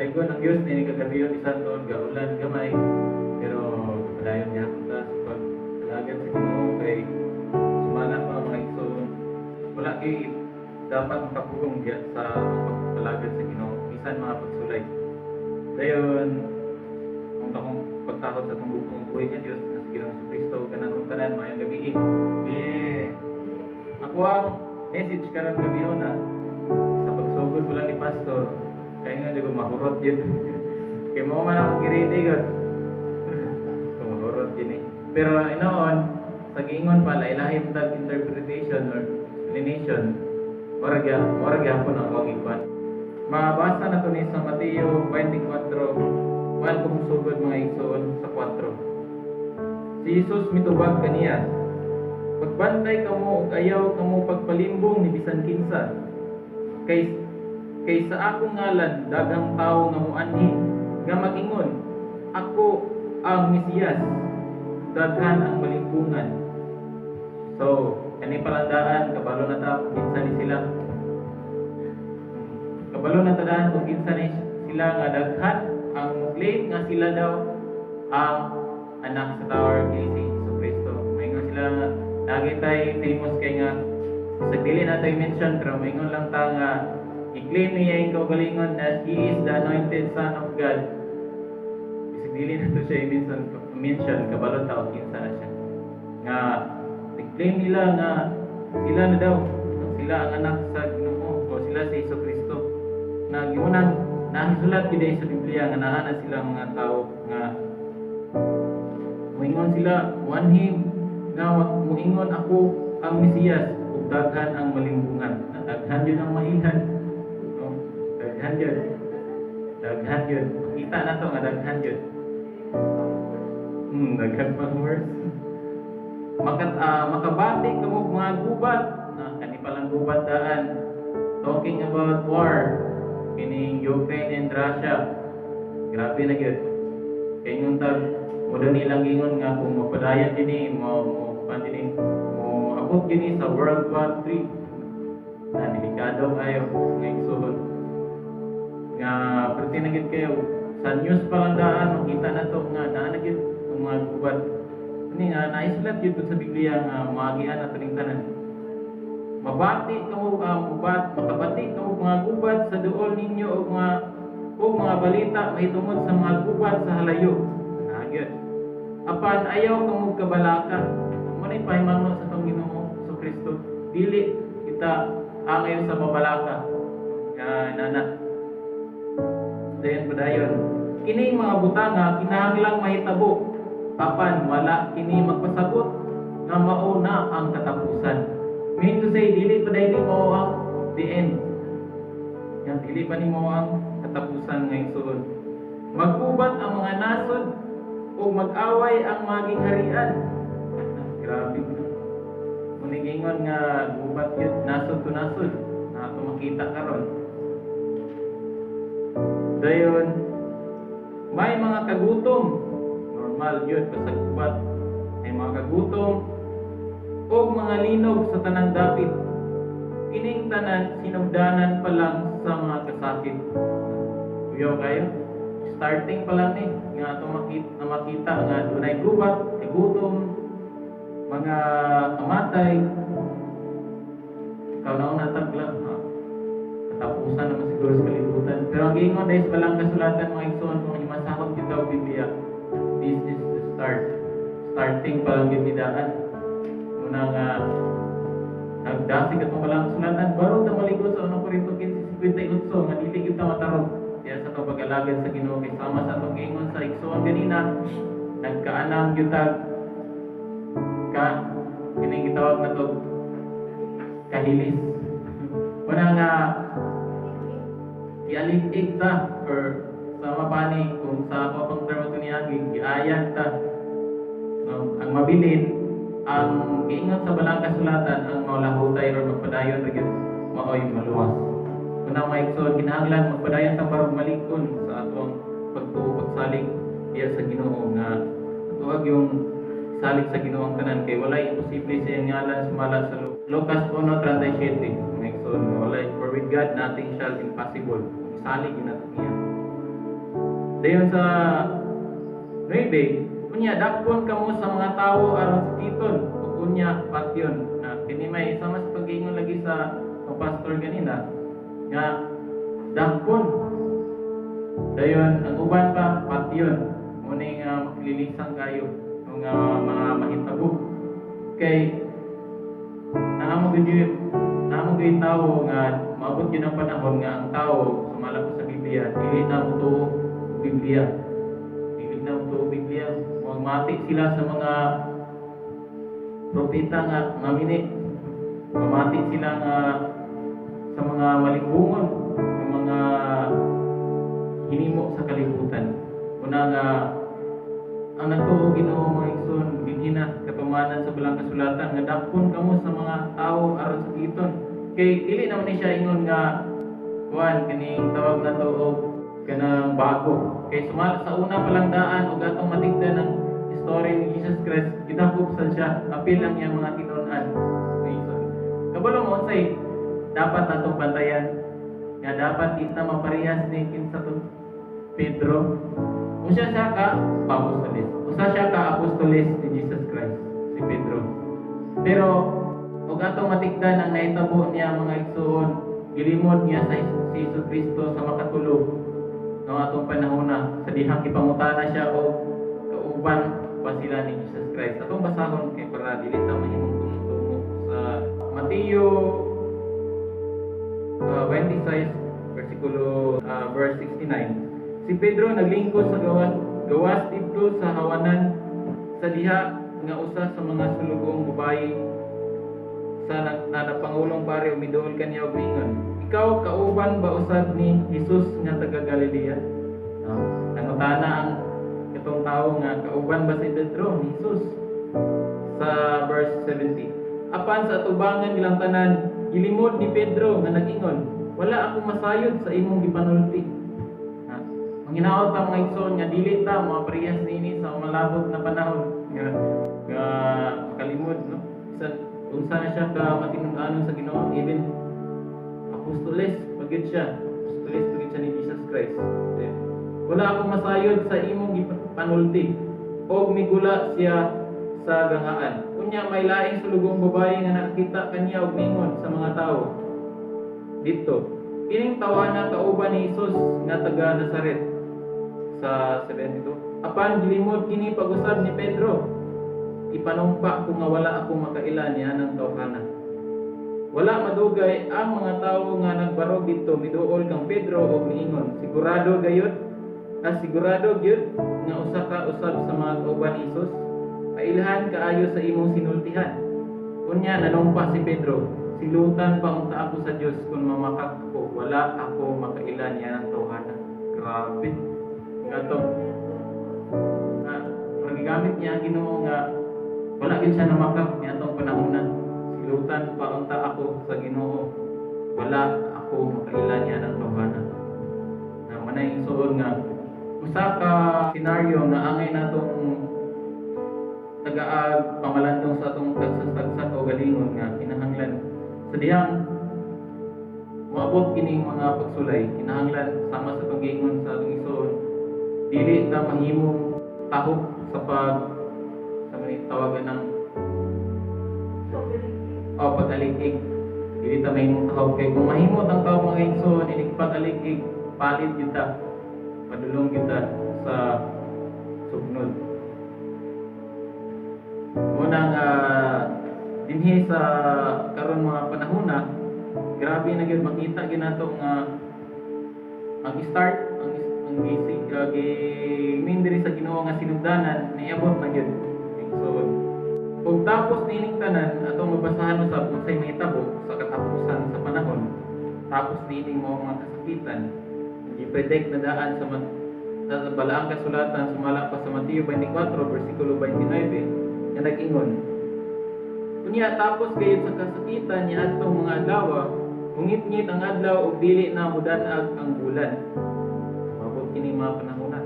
Daygon ang Dios ni kagabi bisan doon gaulan gamay, pero padayon gihapon ta sa pag-alagad sa Ginoo kay sumala pa, mga igsoon, wala kay dapat makapugong diya sa pag-alagad sa Ginoo bisan mga pagsulay. Dayon ang akong pagtakot sa atong bugtong buhi nga Dios nga sa Ginoong Kristo kanatong tanan, maayong gabi. Yeah. Ako ang message karon gabi na sa pagsugod ko lang ni pastor kay nga di ko mahurot yun. Kay mo man ako giready gud. Kung mahurot yun eh. Pero inoon sa giingon pa lahi tag interpretation or explanation, mura gyapon ang akong ikuan. Mabasa na to ni sa Mateo 24, 1 kung sugod, mga igsoon, sa 4. Si Jesus mitubag kaniya, "Pagbantay kamo ug ayaw kamo pagpalimbong ni bisan kinsa. Kay sa akong ngalan daghang tawo nga moanhi nga mag-ingon, 'Ako ang Mesiyas.' Daghan ang malimbungan." So, kani palandaan kabalo na ta kung kinsa ni sila. Kabalo na ta daan kung kinsa ni sila nga daghan ang mo-claim nga sila daw ang anak sa tao or kay si Jesu Kristo. Maingon sila nga lagi tay famous kay nga sa dili na tayo mention, pero maingon lang ta nga i-claim niya yung kaugalingon na he is the anointed Son of God. Bisag dili na to siya i-mention, kabalo ta og kinsa na siya. Nga nag-claim nila nga sila na daw, sila ang anak sa Ginoo o sila si Jesu Kristo. Na giunang nahisulat gid sa Biblia nga naa na sila mga tao nga moingon sila, muanhi nga moingon, "Ako ang Mesiyas," ug daghan ang malimbungan. Na daghan yun ang mailhan, no? Daghan yun, daghan yun. Kita na to nga daghan yun. Daghan pang words. Makabati kamo mga gubat na kani palang gubat daan, talking about war kining Ukraine and Russia. Grabe na gyud kay ingon tag mo daw nilang ingon nga kung mapadayon dinhi mo mo pan dinhi mo abot dinhi sa World War 3 na delikado kayo nga igsoon nga perti na gyud kayo. Sa news pa lang daan makita na to nga naa na gyud ang mga gubat ini nga naisulat gyud sa Biblia nga maagian na ning tanan. Mabati kamo mubat makabati kamo mga gubat sa duol ninyo ug mga balita mahitungod sa mga gubat sa halayo na gyud. Apan ayaw kamo kabalaka. Mo nay pahimangno sa atong Ginoo Hesus Kristo, dili kita angayo sa mabalaka nga nana. Dayon padayon, "Kining mga butanga kinahanglang mahitabo, apan wala kini magpasabot nga mao na ang katapusan." Meaning to say, dili pa dili mao ang the end. Yan, dili pa ni mao ang katapusan nga igsoon. Maggubat ang mga nasod ug mag-away ang maging harian. Ah, grabe. Munigingon nga gubat yun, nasod to nasod. Na ato makita karon. Dayon, may mga kagutom. Normal yun, basta gubat. May mga kagutom o mga linog sa tanang dapit. Kining tanan sinugdanan pa lang sa mga kasakit. Kuyaw kayo? Starting pa lang ni nga ato makita nga dunay gubat, gutom, mga kamatay. Ikaw na natagla, ha? Katapusan naman siguro sa kalibutan. Pero ang giingon dahil sa balang kasulatan, mga igsoon, kung imasakop kita og Biblia, this is the start. Starting pa lang gyud daan. Muna nga nagdasig atong balang kasulatan, baro ta malikod sa 1 Corinto 15:58 nga dili gyud ta matarog. Diya sa atong pag-alagad sa Ginoo kay sama sa atong giingon sa igsoon ganina, nagkaanam gyud tag ka kining gitawag na to kahilis. Muna nga gialig-ig ta or sama pani kung sa ako pang termo to niagi, giayat ta. No, ang mabilin ang giingon sa balang kasulatan, ang maulahutay or magpadayon ra gyud maoy maluwas. Kuna, mga igsoon, kinahanglan magpadayon ta barog malikon sa atong pagtuo, pagsalig diya sa Ginoo nga atuag yung salig sa Ginoo ang tanan kay walay imposible sa iyang ngalan sumala sa Lucas 1:37, mga igsoon, nga walay, for with God nothing shall impossible. Isalig yun nato niya. Dayon sa 9, unya dakpon kamo sa mga tawo aron sakiton ug unya patyon. Na kini may sama sa pag-ingon lagi sa ang pastor ganina nga dakpon. Dayon ang uban pa patyon. Mao ni nga makililisang kayo nga mga mahitabo. Kay naa mo gyud tawo nga maabot gyud ang panahon nga ang tao, sumala pa sa Biblia, dili na motuo og Biblia. Dili na motuo og Biblia. Mamati sila sa mga propeta nga ngamini. Mamati sila nga sa mga maligbungon, sa mga hinimo sa kalibutan. Una nga ang nagtuo Ginoo, mga igsoon, dinhi na katumanan sa Balaang Kasulatan nga dakpon kamo sa mga tawo aron sakiton. Kay dili naman ni siya ingon nga kuan kining tawag na to og kanang bago. Kay sumala sa una pa lang daan og atong matigdan ang story ni Jesus Christ, gidakop sad siya, apil ang iyang mga tinun-an. Mga igsoon, kabalo mo unsay dapat natong bantayan nga dapat kita maparehas ni kinsa to? Pedro. Usa siya ka apostoles. Usa siya ka apostoles ni Jesus Christ, si Pedro. Pero ug atong matigdan ang nahitabo niya, mga igsoon, gilimod niya sa si Jesus Kristo sa makatulo no atong panahon na sa dihang gipangutana siya og kauban pa sila ni Jesus Christ. Atong basahon kay para dili ta mahimong tumutungo sa Mateo 26 versikulo verse 69. Si Pedro naglingkod sa gawas gawas didto sa hawanan sa diha nga usa sa mga sulugong babayi sa na pangulong pare umiduol kaniya og miingon, "Ikaw kauban ba usab ni Jesus nga taga Galilea?" No? Nangutana ang itong tao nga kauban ba si Pedro ni Jesus. Sa verse 70, apan sa atubangan nilang tanan, gilimod ni Pedro nga nag-ingon, "Wala ako masayod sa imong gipanulti." Ha? Manghinaot ta, mga igsoon, nga dili ta mga parehas niini sa malabot na panahon nga makalimod, no? Sa unsa na siya ka matinud-anon sa Ginoo, even apostoles pagid siya, apostoles pagid siya ni Jesus Christ. Then, "Wala akong masayod sa imong gipanulti." Og migula siya sa gangaan. Unya may laing sulugong babae nga nakita kaniya og mingon sa mga tao dito, "Kining tawhana kauban ni Jesus nga taga Nazaret." Sa 72, apan gilimod kini pag-usab ni Pedro, "Ipanumpa ko nga wala ako makaila niya ng tawhana." Wala madugay, ang mga tawo nga nagbarog didto miduol kang Pedro og miingon, "Sigurado gayud, ah, sigurado gyud nga usa ka usab sa mga kauban ni Jesus. Pailhan kaayo sa imong sinultihan." Unya nanumpa si Pedro, "Silutan pa unta ako sa Dios kung mamakak ako, wala ako makaila niya ng tawhana." Grabe. Nga to. Nga gigamit niya ang Ginoo nga wala gyud siya namakak niya atong panahona. "Silutan pa unta ako sa Ginoo. Wala ako makaila niya ng tawhana." Na manay igsuon nga usa ka senaryo nga angay natong tagaag pamalandong sa atong tagsa-tagsa o galingon nga kinahanglan sa dihang moabot kining mga pagsulay, kinahanglan sama sa pag-ingon sa atong igsoon, dili ta mahimong tahop sa pag sa man tawagan ng o pag-alig-ig. Dili ta mahimong tahop kay kung mahimo tang tao, mga igsoon, inig pag-alig-ig, palit gyud ta, padulong gyud ta sa sugnod. Muna nga dinhi sa karon mga panahona, grabe na gyud makita gyud nato nga ang start ang gisig gi diri sa Ginoo nga sinugdanan niabot na gyud. So ug tapos niining tanan, atong mabasahan usab unsay mahitabo sa katapusan sa panahon tapos niining mao mga kasakitan. Gi-predict na daan sa Balaang Kasulatan sumala pa sa Mateo 24 versikulo 29 nga nag-ingon, "Unya tapos gayud sa kasakitan niya adtong mga adlaw, mungitngit ang adlaw ug dili na mudan-ag ang bulan." Mabot kini mga panahona.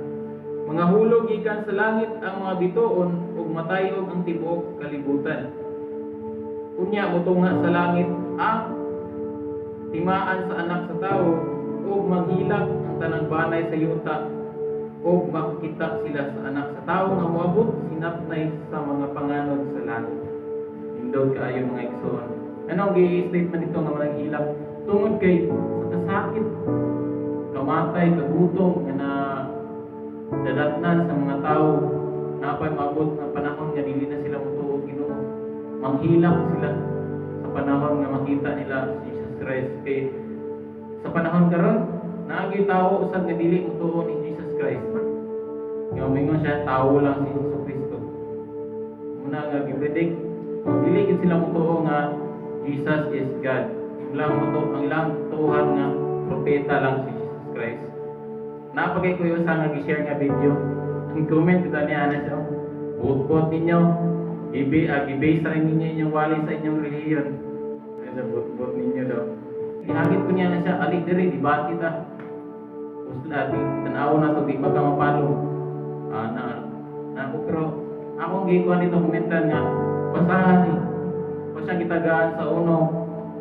Mga hulog gikan sa langit ang mga bituon ug matayog ang tibuok kalibutan. Unya motunga sa langit ang timaan sa Anak sa Tawo ug maghilak ang tanang banay sa yuta. Og makakita sila sa Anak sa Tawo nga moabot sinapnay sa mga panganod sa langit. Nindot kaayo, mga igsoon. Anong gi-statement nito nga mananghilak? Tungod kay sa kasakit, kamatay, kagutom nga na dadatnan sa mga tao, napay maabot nga panahon nga dili na sila motuo Ginoo. Manghilak sila sa panahon nga makita nila si Jesus Christ. Kay sa panahon karon, naagi tao usab nga dili motuo ni Jesus Christ. Nga moingon siya, tao lang si Jesus Kristo. Muna nga gi-predict, dili gid sila motuo nga Jesus is God. Ang lang motuo, ang lang tuuhan nga propeta lang si Jesus Christ. Napagay ko yung sa nga gi-share nga video. Ang comment ito niya ana siya, "Buot-buot ninyo, i-base rin ninyo inyong wali sa inyong relihiyon." Ay, sa buot-buot ninyo daw. Gihagit ko niya na siya, "Ali diri, di ba kita? Usla, di, tanaw na to, di ba ka mapalo?" Ah, na, na ako, pero akong gikuan dito komentar nga, basahan ni. O siya gitagaan sa uno,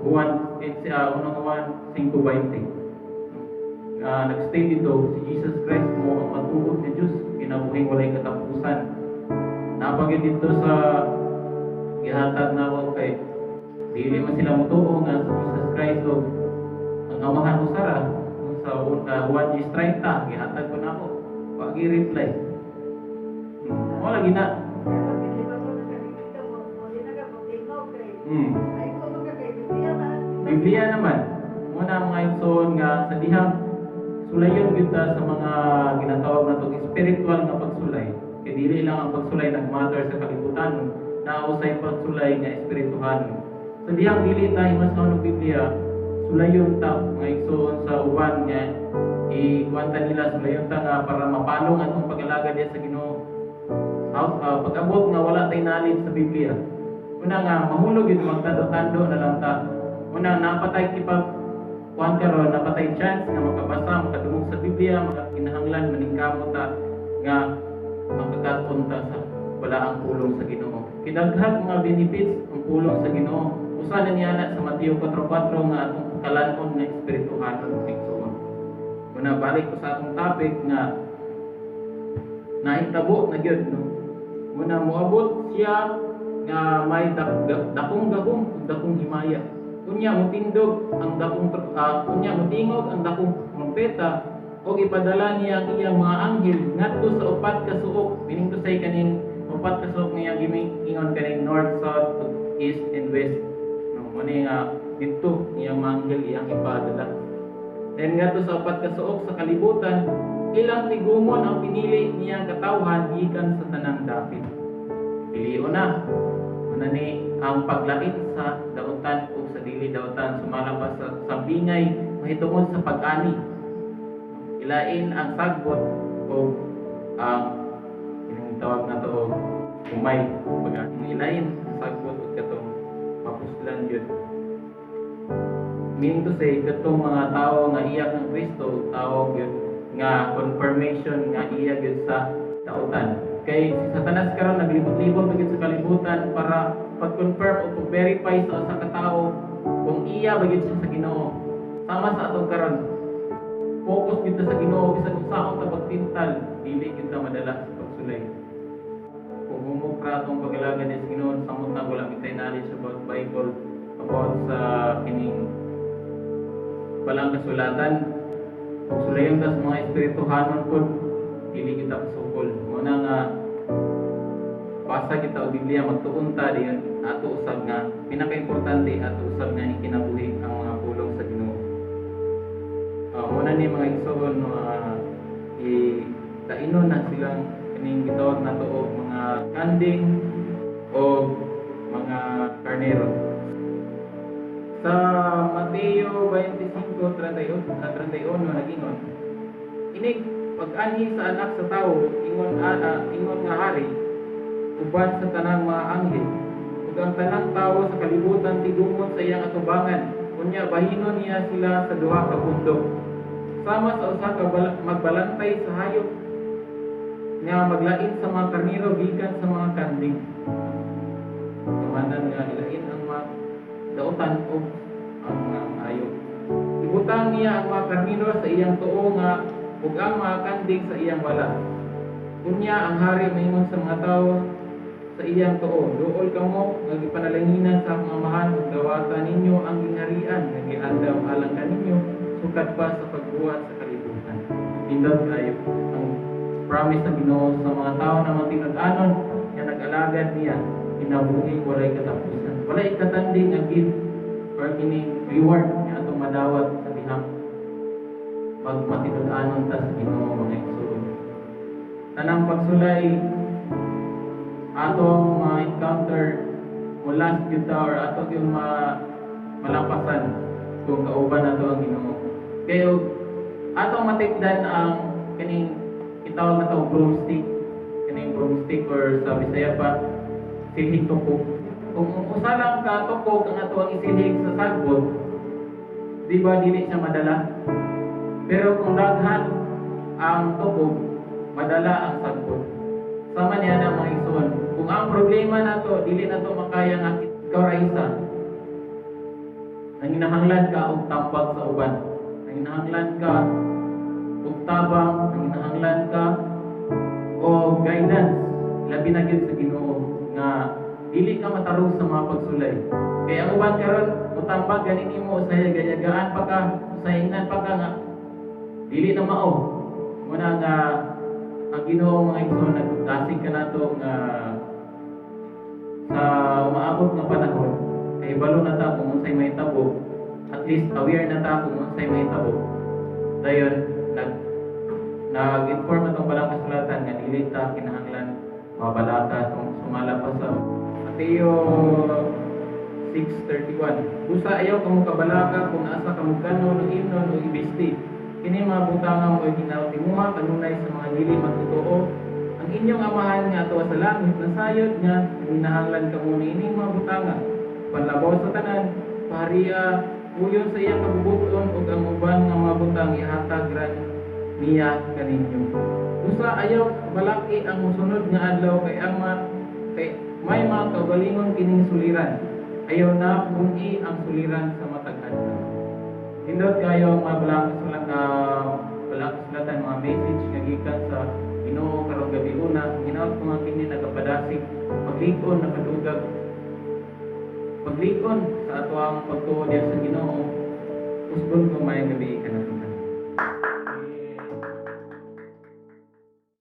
Juan, eh, unong Juan 5:20. Nag-state dito, si Jesus Christ mo ang matuod ni Diyos, kinabuhing walay katapusan. Napagid dito sa gihatag na ako kay dili man sila motuo nga si Jesus Christ o ang Amahan usara sa Juan 10:30, gihatag ko na ako. Pag reply. Wala gina. Biblia naman. Muna mga igsoon nga sa dihang sulayon gyud ta sa mga ginatawag natong spiritual nga pagsulay. Kay dili lang ang pagsulay nagmatter sa kalibutan, naa usay pagsulay nga espirituhanon. Sa dihang dili ta himasahon og Biblia, sulayon ta, mga igsoon, sa uban nga ikuanta nila, sulayon ta nga para mapalong atong pag-alaga diya sa Ginoo. Pag-abot nga wala tay knowledge sa Biblia. Una nga mahulog yun, magtando-tando na lang ta. Una napatay kipag kuan karon, napatay chance nga makabasa, makadungog sa Biblia, makakinahanglan maningkamot ta nga makakaton ta sa balaang pulong sa Ginoo. Kidaghan mga benefits ang pulong sa Ginoo. Usa na niya na sa Mateo 4:4 nga atong kalan-on nga espirituhanon, igsoon. Una, balik ko sa atong topic nga nahitabo na gyud, no. Muna moabot siya nga may dakong gahom ug dakong himaya. Unya mutingog ang dakong trumpeta ug ipadala niya ang iyang mga anghel ngadto sa upat ka suok. Meaning to say, kaning upat ka suok niya ingon kaning north, south, east and west. No, mo ni nga didto iyang mga anghel iyang ipadala. Then ngadto sa upat ka suok sa kalibutan, ilang tigumon ang pinili niyang katawhan gikan sa tanang dapit. Pilion na. Una ni ang paglait sa dautan o sa dili dautan, sumala pa sa bingay mahitungod sa pag-ani. Ilain ang sagbot o ang ining tawag na to og umay pag ilain ang sagbot ug katong mapuslan yun. Mean to say, katong mga tao nga iya kang Kristo, tao gyud nga confirmation nga iya gyud sa dautan. Kay si Satanas karon naglibot-libot na gyud sa kalibutan para pag-confirm o pag-verify sa usa ka tawo kung iya ba gyud siya sa Ginoo. Sama sa atong karon. Focus gyud ta sa Ginoo bisan unsaon ta pagtintal, dili gyud ta madala sa pagsulay. Kung humok ra atong pag-alaga sa Ginoo, samot na wala kitay knowledge about Bible, about sa kining balang kasulatan, kung sulayon ta sa mga espirituhanon pod, dili kita pasukol. Muna nga basa kita og Biblia, magtuon ta diyon, ato usab nga pinakaimportante, ato usab nga ikinabuhi ang mga pulong sa Ginoo. Muna ni mga igsoon, no, i kainon na silang kining gitawag nato og mga kanding o mga karnero. Sa Mateo 25:31 31 nagingon, "Inig pag-anhi sa Anak sa Tawo, ingon nga hari, uban sa tanang mga anghel, ug ang tanang tawo sa kalibutan tigumon sa iyang atubangan, unya bahinon niya sila sa duha ka bundok sama sa usa ka magbalantay sa hayop nga maglain sa mga karnero gikan sa mga kanding." Tumanan nga ilain ang mga dautan og ang mga hayop. Ibutang niya ang mga karnero sa iyang tuo nga ug ang mga kanding sa iyang wala. Unya ang hari maingon sa mga tawo sa iyang tuo, "Duol kamo nga gipanalanginan sa akong Amahan ug dawata ninyo ang gingharian nga giandam alang kaninyo sukad pa sa pagbuhat sa kalibutan." Nindot kayo ang promise sa Ginoo sa mga tao na matinud-anon nga nag-alagad niya, kinabuhi walay katapusan. Walay katanding nga gift or kining reward nga atong madawat sa dihang magmatinud-anon ta sa Ginoo, mga igsoon. Tanang pagsulay atong ma-encounter, mo last gyud ta or ato yung malampasan kung kauban nato ang Ginoo. Kay og atong matigdan ang kining itawag na to broomstick, kining broomstick or sa Bisaya pa silhig tukog. Kung usa lang ka tukog ang ato ang isilhig sa sagbot, di ba dili siya madala? Pero kung daghan ang tukog, madala ang sagbot. Sama niya na, mga igsoon. Kung ang problema nato dili nato makaya nga ikaw ra isa, nanginahanglan ka og tambag sa uban. Nanginahanglan ka og tabang, nanginahanglan ka og guidance, labi na gyud sa Ginoo nga dili ka matarong sa mga pagsulay. Kay ang uban karon mutambag gani nimo, sa gayagaan pa ka, sa ingnan pa ka nga dili na mao. Muna nga ang Ginoo, mga igsoon, nagdasig ka nato nga sa umaabot nga panahon kay balo na ta kung unsay mahitabo, at least aware na ta kung unsay mahitabo. Dayon nag-inform atong balang kasulatan nga dili ta kinahanglan mabalaka kung sumala pa sa Mateo 6:31, "Busa ayaw kamo kabalaka kung asa kamo kanon o imnon o ibisti. Kini mga butanga mo'y ginatimuha kanunay sa mga dili magtotoo. Ang inyong Amahan nga adto sa langit nasayod nga nanginahanglan kamo niining mga butanga. Panlabaw sa tanan, paharia uyon sa iyang kabubuton ug ang uban nga mga butang ihatag ra niya kaninyo. Busa ayaw balaki ang mosunod nga adlaw kay ang ma, kay may mga kaugalingon kining suliran. Ayaw na pun-i ang suliran sa matag adlaw." Nindot kayo ang mga balang kasulat, balang kasulatan, mga message nga gikan sa Ginoo karong gabi una. Hinaot ko nga kini nagapadasig, paglikon, nakadugag paglikon sa atoang pagtuo diya sa Ginoo. Usbon ko, maayong gabi kanatong.